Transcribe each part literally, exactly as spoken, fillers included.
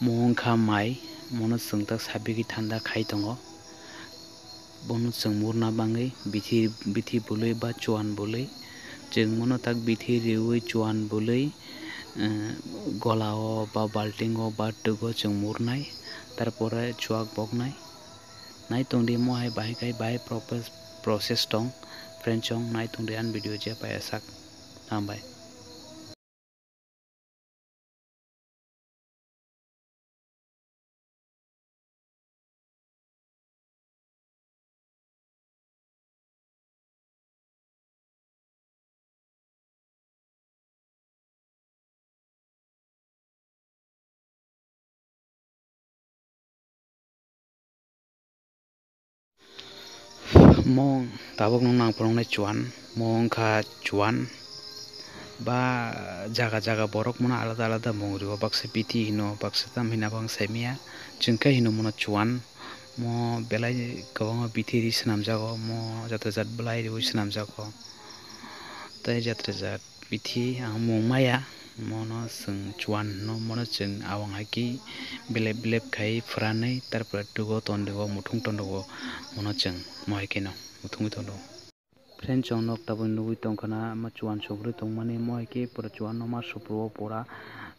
Mo wngkha mai, mono chwng tak sabigwi thanda khai tongo. Bono chwng murna bagwi bithi, bithi bwlwi ba chuan bwlwi. Chwng mono tak bithi riui chuan bwlwi, eh, golao ba baltingo ba twgo chwng murnai, tarpore chuak boknai. Nai tongdi mo hai bahai khai bahai propes-, process tong, friend chong nai tongdi ani video je pai asak. Hambai. Mo tabuk nung nang phunuknai chuan, mo wngkha chuan ba jaga jaga borok mano alada alada mung rio, baksa bithi hino, baksa tam hino, abang saimaya, chwng khe hino mono chuan. Mo belai kwbangma bithi ri swnamjago, mo jatra jat bwlai riui swnamjago tei jatra jat bithi ang mung maya, mono chwng chuan hino, mono chwng awang hai khe belep belep khai phwranwi, tarpore twgo tondugo, muthung tondugo, mono chwng mo hai kheno muthungwi tondugo. Friend, chwng nok tabuk nugwi tongkha na, ma chuan suprwi tongmani, mo hai khe pura chuan no ma supro pura,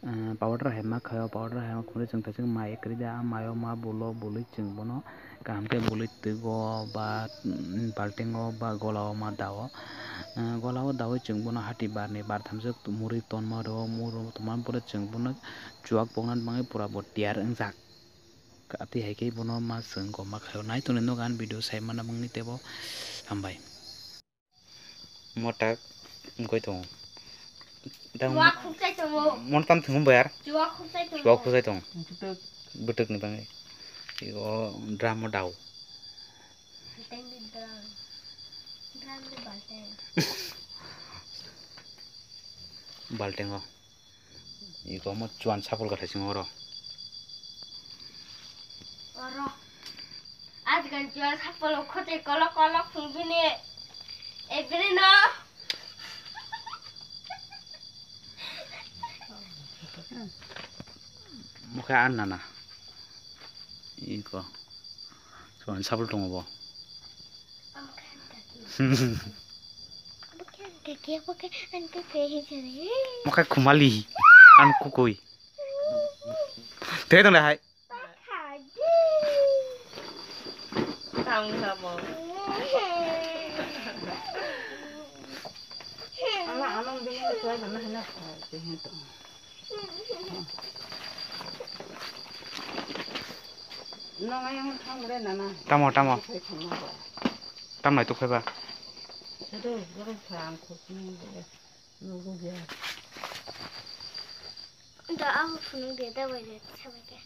eh, powder hai ma khaio, powder hai ma khumui chwng thajak mai kwrwi da, a maio ma bulo bulwi chwng bono kaham khe bulwi twgo ba, mm, baltingo ba golao ma dao. Eh, golao daui chwng bono hati barni bar thamjak muri tonma rwo, muru tongma pore chwng bono chuak pokna bagwi pura bo tiyar wngjak. Atwi hai khe bono ma chwng goma khaio. Nai tongni nogo ani video sai manna bagwi tebo hambai. Motak wngwi tongo. Chuak khukchai tongo. Mon tam thwngwi bo yar. Chuak khukchai tongo. Chuak khukchai tongo. Bwtwk. Bwtwkni bagwi. Ego drum o dao. Balteng di drum. Drum di balteng. Baltengo. Ego mo chuan sapol kwthai swngo oro. Oro. Ajkal chuan sapol o khote kolok kolok phungbini. Ebini no. Mokhe an nana. Iko. Chuan sapul tongo bo. Mokhe khumali. An kukui. Tei tong dai hai. Tang kha bo. Ala, ala, bini suai bana hana kha, bini to. Nang ayang thang re nana. Tamo, tamo. Thai thang ma ba. Tam nai tuk phai ba. Sado, boro phang khuk ni de. Nugu ya. Da, ang phunuk de, da bai de, sabai de.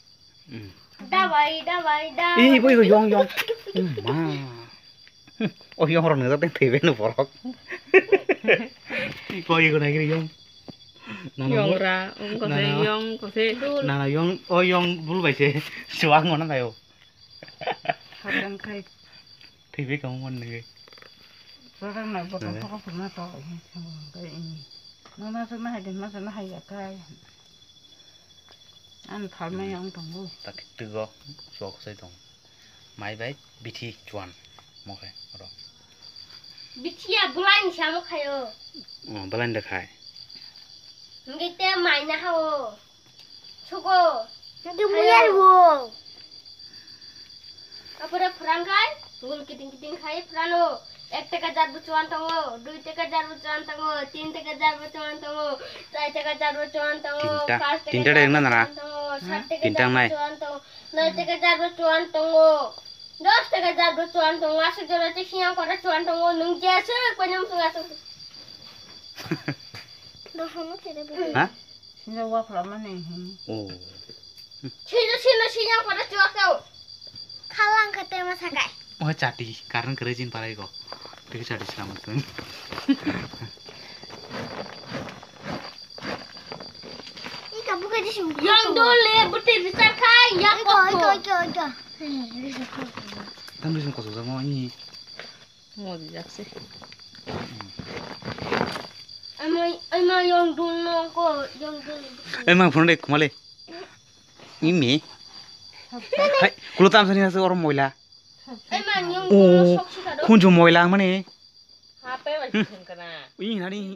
Mm. Dawai, dawai, dawai. Ih, ibo, ibo, yong, yong. Ma. O yong rok nang thwi beno borok. Ibo, ibo nai giri yong. Nana yong mo-, ra, um, kose, nana, yong, kose. Nana yong, o yong bul bai se. Chuak ngono kayo. Hakang khai. Thwi bai kamo man nang. Rorang nai bokol nana. Bokol phunukna to, eh, thang, eh, eh. Mama se ma hai de, ma se ma hai ya kai. An phalmai ang tongo. Tak tigo, sok sai tong. Mai bai bithi chuan. Mokhe, oro. Bithi ya bulai ni samo khayo. Oh, bulai ni da khai. Ngi te mai na hao. Sugo. Nang muyar wo. Apore phuran khai, gul kiting kiting khai phurano. Ek taka jar bo chuan tongo, dui taka jar bo chuan tongo, tin taka jar bo chuan tongo, char taka jar bo chuan tongo, tinta, pas taka tinta jar bo chuan tongo, sat taka jar bo chuan tongo, noi taka jar bo chuan tongo, dos taka jar bo chuan tongo, aswk jora te siyang kora chuan tongo, nung je aswk pai nung aswk. Dohono kere bo. Ha? Sini wafla mani hin. Oh. Sini, sini, sini, yang pada cuak kau. Khalang kete masa kai. Oh, chati, karang kere jin parai ko. Tiki chati selamat pun. Ika buka di sini. Yang dole, betul besar kai, ya kok. Ika, ika, ika. Tam di sini kosong sama ini. Modi jakse. Ama, ama yang dun no ko, yang dun. Emang phone dek male. Imi. Hai, kulo tam sani hasu oro moila. Oh, khunju moila mani. Ih, nani.